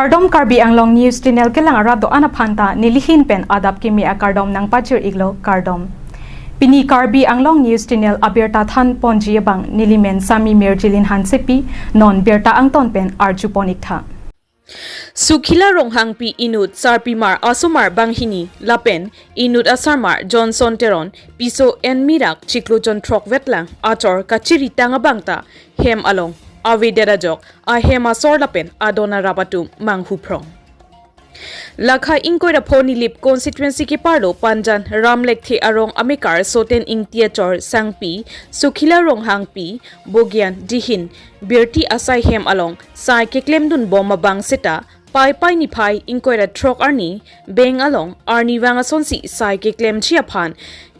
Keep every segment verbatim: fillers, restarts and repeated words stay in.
Kardom, Karbi Anglong News Channel kelang arat do-an aphan ta nelihin pen adap kimi akardom nangpajir iklo, kardom. Pini Karbi Anglong News Channel abirta than ponji abang nelimen Sami Mirjilin Hansepi, non birta angton pen arju pon iktha. Sukhila Ronghangpi inut sarpimar asomar banghini lapen inut asarmar Johnson Teron piso enmirak chiklo jonthrok vetlang achor kachiri tang abang ta hem along avedet ajok ahem asor lapen adon arap atum manghu phrong. Lakha ingkoi ra pho Nilip constituency keparlo Panjan Ramlekthe arong amekar Soten Ingti achor sangpi Sukhila Ronghangpi Bogian dihin birti asai hem along sai keklemdun bom abang seta Paipai niphai ingkoi ra throk arni beng along arnivang asonsi sai keklemji aphan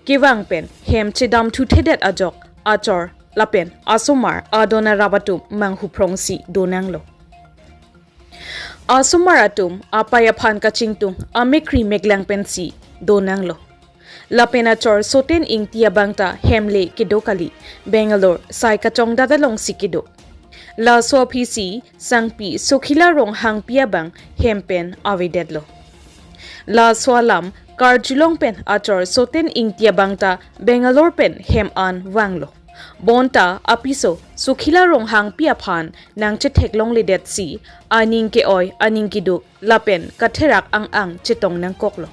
kevang pen hem chedam thuthedet ajok achor lapen asomar adon arap atum manghu phrongsi donanglo. Asomar atum apai aphan kachingtung amekri meklang pensi donanglo. Lapen achor Soten Ingti abang ta hem le kedo kali, Bangalore sai kachongdat alongsi kedo. Laso aphisi sangpi Sukhila Ronghangpi abang hem pen avedetlo. Laso alam karjulong pen achor Soten Ingti abang ta Bangalore pen hem an vanglo. Bonta apiso Sukhila Ronghangpi aphan nangchetheklongledetsi aning ke-oi aning keduk lapen katherak ang-ang chetong nangkoklo.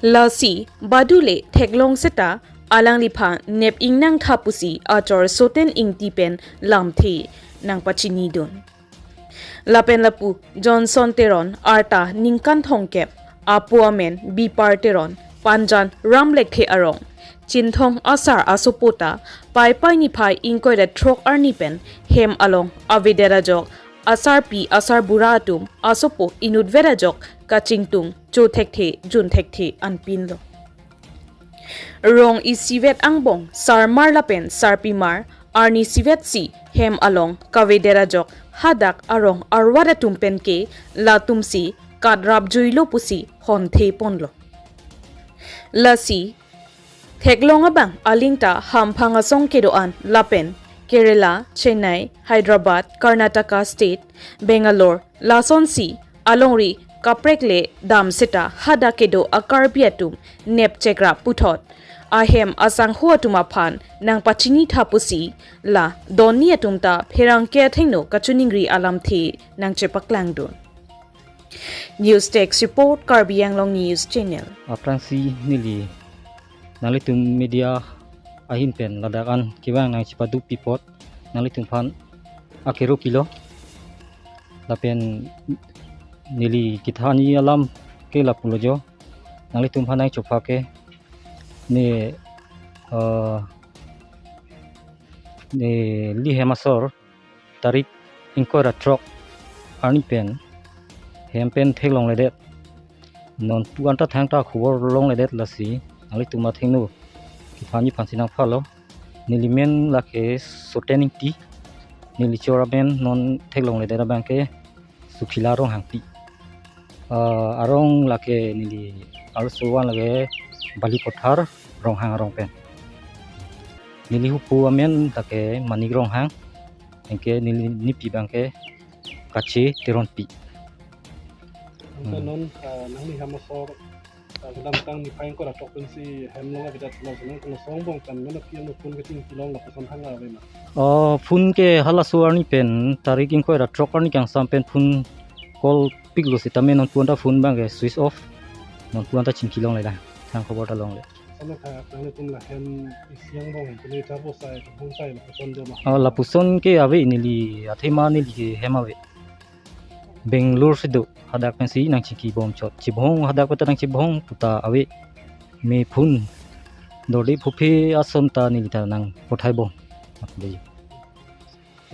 Lasi badu le theklong seta alangliphan nep ingnangtha pusi achor Soten Ingti pen lamthe nangpachinidun. Lapen lapu Johnson Teron arta ningkan thomkep, apo amen Bipar Teron, Panjan Ramlekthe arong Chinthong asar asopo ta Paipai niphai ingkoi ra throk arni pen hem along avedet ajok asarpi asarbura atum asopo inutvet ajok kachingtung chothekthe junthekthe anpinlo. Rong isivet angbong sarmar lapen sarpimar arni isivetsi hem along kavedet ajok hadak arong arwat atum penke latumsi katrapjuilo pusi honthe ponlo. Lasi theklong abang aling ta hamphang asong kedo-an lapen Kerala, Chennai, Hyderabad, Karnataka State, Bangalore, lasonsi alongri kaprek le dam seta hadak kedo a-Karbi atum nep chekrap puthot ahem asangho atum aphan nangpachinitha pusi la donni atum ta pherangke athengno kachiningri alamthe nangchepaklangdun. News Desk Report, Karbi Anglong News Channel. Aphrangsi neli nanglitum media ahin pen ladak an kevang nangchepaduk pi apot nanglitum aphan akero pilo. Lapen neli kethanji alam ke lapulo jo. Nanglitum aphan nangchopha ke ne, eh, neli hem asor tarik ingkoi ra throk arni pen hem pen theklongledet. Nonpu anta thangta khobor longledet, lasi nanglitum athengno kethanji aphansi nangphalo. Neli men lake Soten Ingti. Neli chor amen non theklongledet abang ke Sukhila Ronghangpi. Ah, arong lake neli arloso van lake Balipathar Ronghang arong pen. Neli hupo amen lake Manik Ronghang. Anke neli nipi abang ke Kache Teronpi. Anke Hmm. non, ah, nangli hem asor, ah, kedamtang niphai ingkoi ra throk pensi hem along avedet lo, lason, lason angbong pen mena pi ano phone kachingkilong lapuson thang ave ma? Oh, phone ke halaso arni pen tarik ingkoi ra throk arni kangsam pen phone call piklo sitame nonpu anta phone abang ke switch off. Nonpu anta chingkilongle da. Thang khobor ta longle. Sana kha, nanglitum la hem isi angbong pen le tha bo sai, hong sai lapuson do ma? Oh, lapuson ke ave, neli athema neli ke hem ave. Bangalore si do, hadak pensi nangchingki bomchot. Chibong, hadak pen ta nangchibong puta ave. Me phone dorde phuphe ason ta neli ta nangpathai bom. Ave.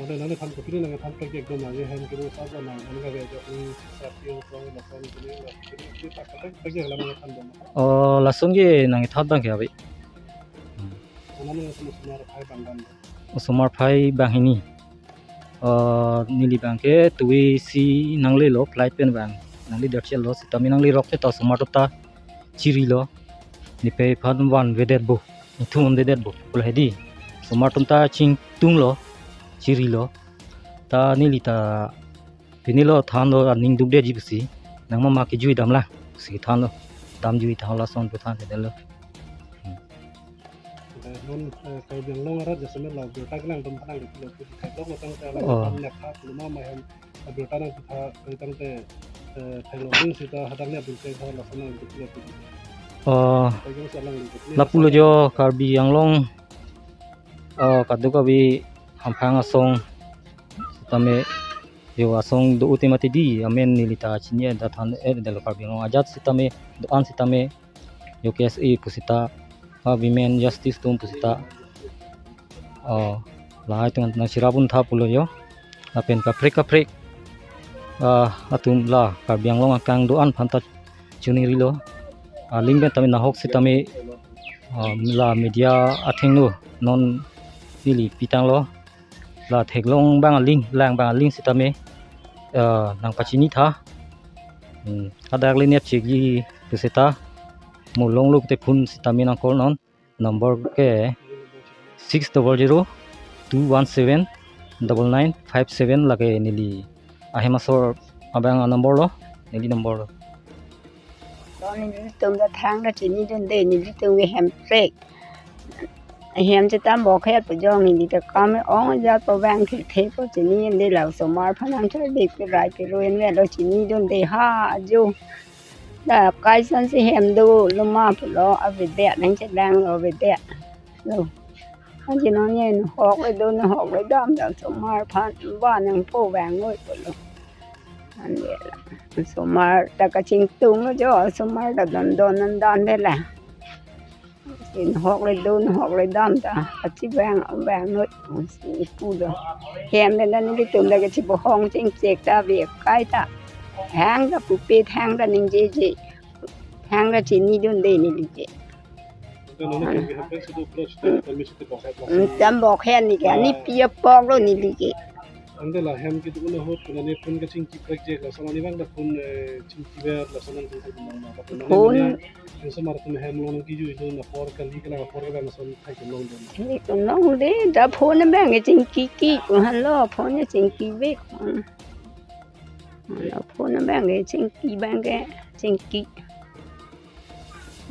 Ode nangliphan kopine nangthan pagi ekdom age hem kedo sa ba nang nang age jok ni sa pi o tong lason kini la kini kini tak tak pagi alam nangthan dong. Oh, lason ke nangthan abang ke ave. Nang nang osomar phai bang bang. Osomar phai banghini. Oh, neli abang ke tui si nanglelo flight pen abang. Nangledet chelo sitame nanglerok te ta osomar atum ta chirilo. Nepei aphan vanvedet bo. Ithum dedet bo. Pula hedi. Osomar atum ta chingtunglo. Chirilo. Ta neli ta Pini lo thanlo aning dukdeji pusi. Nang mama kejui damlang pusi thanlo. Damjui thanlo ason pu than kedelo. Hmm. Lason, eh, Karbi Anglong arat jasemet la birta kelang dum phanang di kilo pudi theklong matang te alang Oh. Tam nek ha puluma mahem birta nangketha kali tangte, eh, theklong sita hadak ne abin ke tha lason nangketha pudi. Oh, Kajelang si alang nangketha lapulo jo Karbi Anglong, oh, kadokave hamphang asong sitame jo asong do-o te mati di amen neli ta chini-et than-et detlo Karbi Anglong ajat sitame do-an sitame jo K S A pusita, ah, women justice atum pusita. Oh, lahai atum nang sirap un tha pulo jo. Lapen kaprek kaprek, ah, atum la Karbi Anglong akang do-an aphanta choningri lo. Aling pen tame nahok sitame, ah, la media athengno non ili pitanglo. La theklong abang aling, lang abang aling sitame, eh, nangpachini tha. Hmm, hadak le net chekji pusita. Mo longlo te phone sitame nang call non. Number ke six double zero two one seven double nine five seven lake neli ahem asor abang a-number lo, neli number lo. To nelitum ta thangta chinidunde, nelitum ke hemprek. Hem seta bokhet pu jong neli ta kam ong ajat pu bang thithe pu chinidunde, la osomar aphan nang chardik pirai piruen velo chinidunde ha ajo. Da kaisonsi hem dolo ma pulo avedet nang chedanglo avedet. Lo. Anke non nahok le do nahok le dam dam osomar aphan ba nangpo vang noi pulo. Anke la osomar ta kachingtunglo jo, osomar ta don don nan dan de la. Nahok le do nahok le dam ta kachevang vang noi pusi pulo. Hem le nelitum ta kachibohong chingchek ta ve kai ta. Thangta pupe thangta ningjeje. Thangta chinidunde neli ke. Ante non ke hemprek si do plus te, kami si te bokhet lo. Hmm, tam bokhet neli ke, ani pi apok lo neli ke. Ante la hem kedo un ahut ke neli phone kachingki prekjek lason ani abang ta phone, eh, chingki ver lason nang tung tung nang na. Phone. Osomar atum hem long kejui do na apor kali kelang apor kelang lason thai kelong do. Thai kelong de, da phone abang ke chingki ki ko han lo, phone chingki ve ko. Lo phone abang ke chingki abang ke chingki.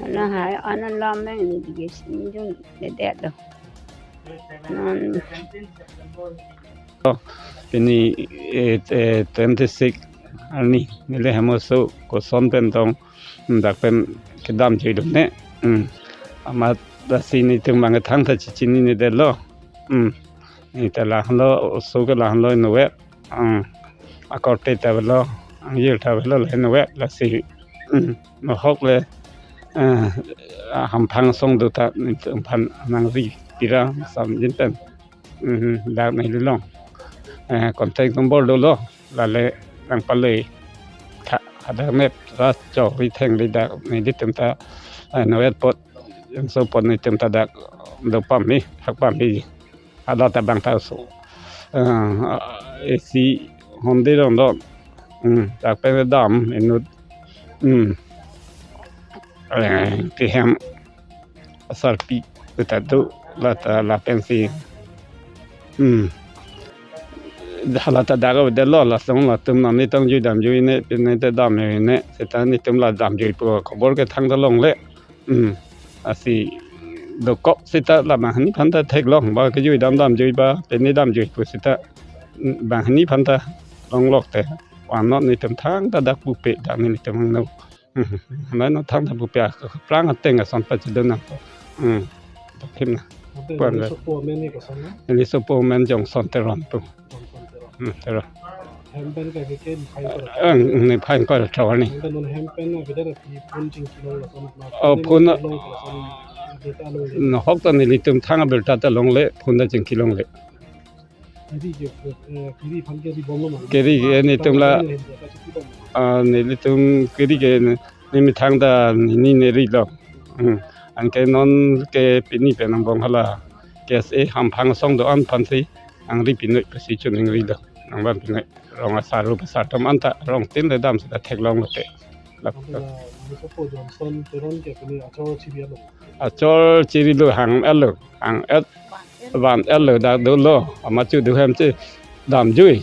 Lahai an alam abang neli ke chinidunde det lo. Non. Pini, eh, eh, twenty six arni neli hem oso koson pen tong, hmm, dak pen kedamjui dun ne. Hmm. Amat lasi nelitum abang ke thangta chichinine det lo. Hmm. Neli ta lahenlo, oso ke lahenlo inutvet. Hmm. Akorte ta avelo, angjir ta avelo, lahenlo inutvet lasi. Hmm. Nahok le, eh, hamphang asong do ta nelitum aphan nangri pira sam jin pen. Hmm, dak neli long. Eh, contact number dolo, lale nangpalei tha, hadak net ras chok ri theng le dak nelitum ta, eh, inutvet apot, jongso apot nelitum ta dak do pame, thak pame. Hala ta abang ta oso. Eh, A C Hyundai rong do. Hmm, dak pen dam inut. Hmm. Eh, kehem asarpi ta do la ta lapensi. Hmm. Hala ta dak avedetlo, lason latum non neli tong jui damjui ne, pine te dam ne, seta nelitum la damjui pu khobor ke thangta longle. Hmm. Lasi dokok seta la banghini aphanta theklong ba kejui dam damjui ba, pine damjui pu seta, hmm, banghini aphanta longlok te. Vannon nelitum thangta dak pupe dak nelitum angno. Hmm. Amai no thangta pupe aphrang ateng ason pachidun nang. Hmm. Dakhim na. Ante puan neli le. Sopo amen ni koson na? Neli sopo amen Johnson Teron pu. Johnson Teron. Hmm, Teron. Hem pen ke ke ke ni phai ko. Eh, ni phai ko trawani. Ante non hem pen na bida na pi phone chingki long lason na. Oh, phone na long lason na. Birta longle. Nahok ta nelitum thang birta ta longle, phone ta chingki longle. Kiri ke, eh, kiri aphan kiri bomlo ma. Kiri ke nelitum la, ah, nelitum kiri ke ne, nemethang ta nini neri lo. Hmm. Anke non ke pini pen angbong hala K S A hamphang asong do-an aphansi nangri pinoi pusi choningri lo. Nangvan pinoi. Rong asar ru asar atum anta rong tin le dam seta theklong lote. Lap. Ante la, neli sopo Johnson Teron ke pini achor chiri alo. Achor chiri lo hang alo, hang et van alo dak dolo, amat chu do hem che damjui.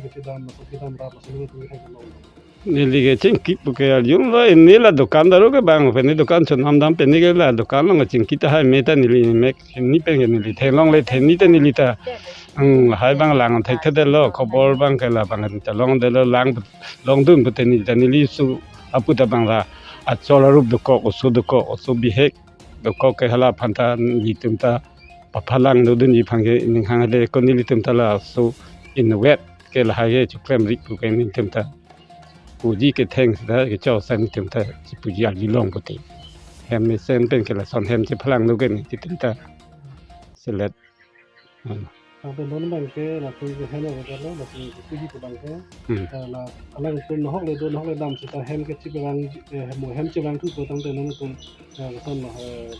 kachedam, laso kedam rat, laso nelitum kethek long. Neli ke chingki pu ke arjumlo, neli la dukan daro ke bang, pini dukan chonam dam, pini ke la dukan along chingki tahai, me ta neli mek, hini pen ke neli theklongle, hini ta neli ta, hmm, hai bang lang thekthedetlo, khobor bang ke la bang ta longdetlo, lang, longdun pute neli ta neli su apu ta bang la, achol arup dokok, oso dokok, oso bihek dokok ke hala aphan ta nelitum ta paphalang dodunji aphan ke ning hang le ko nelitum ta laso inutvet ke lahai ke chiklemri pu ke nelitum ta puji ketheng seta kecho sa nelitum ta chipuji arjulong pute. Hem mesen pen ke lason hem chephalang do ke nelitum ta selet. Hmm. Tangte non bang ke lapu ke hem lo, lapu ke puji pu bang ke. Hmm. Eh, la alangtum nahok le do, nahok le dam seta hem ke chipavang, eh, mo hem chevangthu pu tangte nontum, eh, lason lo, eh,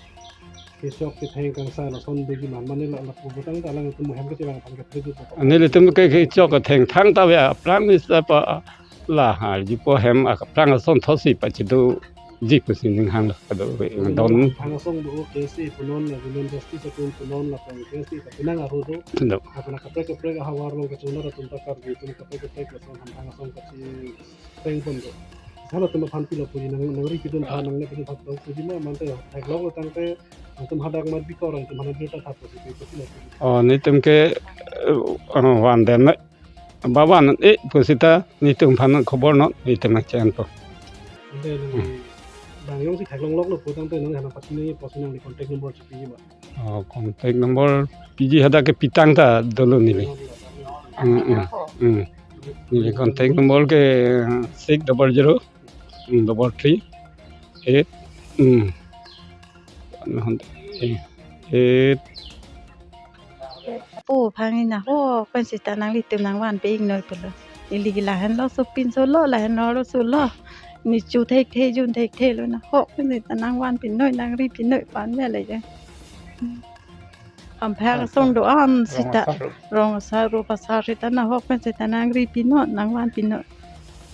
kechok ketheng kangsai lason doji ma, mane la, lapu pu tangte alangtum mo hem ke chevang aphan ke predu pu. Nelitum ke kechok ketheng thangta ave aphrang ni seta pa lahai jipo, hem aphrang asonthotsi pachedoji pusi ning hang lo kado ve don. Hamphang asong do, K S A punon la, Women Justice atum punon la, K S A ta penang aro do. Do. Apuna kaprek kaprek ahavar along kachonat atum ta Karbi atum kaprek kaprek lason hamphang asong kachipeng pon do. Sa latum aphan pilo puji nang, nangri pidun tha, nangne pidun tha puji ma, mante theklonglo tangte nangtum hadak mat bikor, nangtum hadak bikor tha pusi pilo puji. Oh, nelitum ke, eh, uh, van den na. Ba van e pusita nelitum aphan khobor non, nelitum nangchenpo. Ante nang, hmm, bang jongsi theklongloklo pu tangte nang hana pati nang posi nangli contact number chipiji ma. Oh, contact number piji hadak ke pitang ta dolo neli. Hmm, hmm, hmm. Neli contact number ke six double zero, hmm, double three eight, hmm, eight. Pu aphan nahok pen seta nanglitum nangvanpi-iknoi pulo. Neli ke lahenlo, sopinso lo, lahenlo, solo. Ne cho thekthe, jun thekthelo, nahok pen seta nangvanpinoi, nangripi-iknoi pu an ave le je. Hamphang asong do-an seta, rong asar, rong asar, rong asar seta nahok pen seta nangripi-iknoi, nangvanpi-iknoi.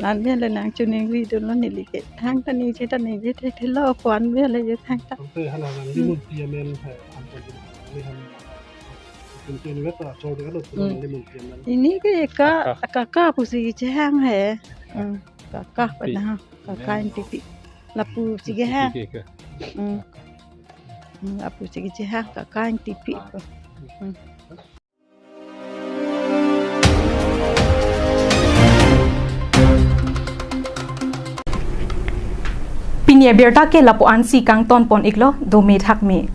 La-an ave le, nangchoningridunlo neli ke. Thangta ningje ta ningje thekthelo pu an ave le je thangta. Tangte hala nangli, hmm, munpi amen hai, ham ko dun hai, nangli ham, ah, munpi amen ta chor de alo, hmm, nangli munpi amen. Pini ke Kaka, Kaka. Kaka pusi kechehang he. Hmm, Kaka pi. Pada ha, Kaka Ingtipi. Lapusi kehang. Ingtipi ke. Hmm. Hmm, lapusi kechehang Kaka Ingtipi ko. Hmm. Pini abirta ke lapu-ansi kangton pon-iklo, dome thakme.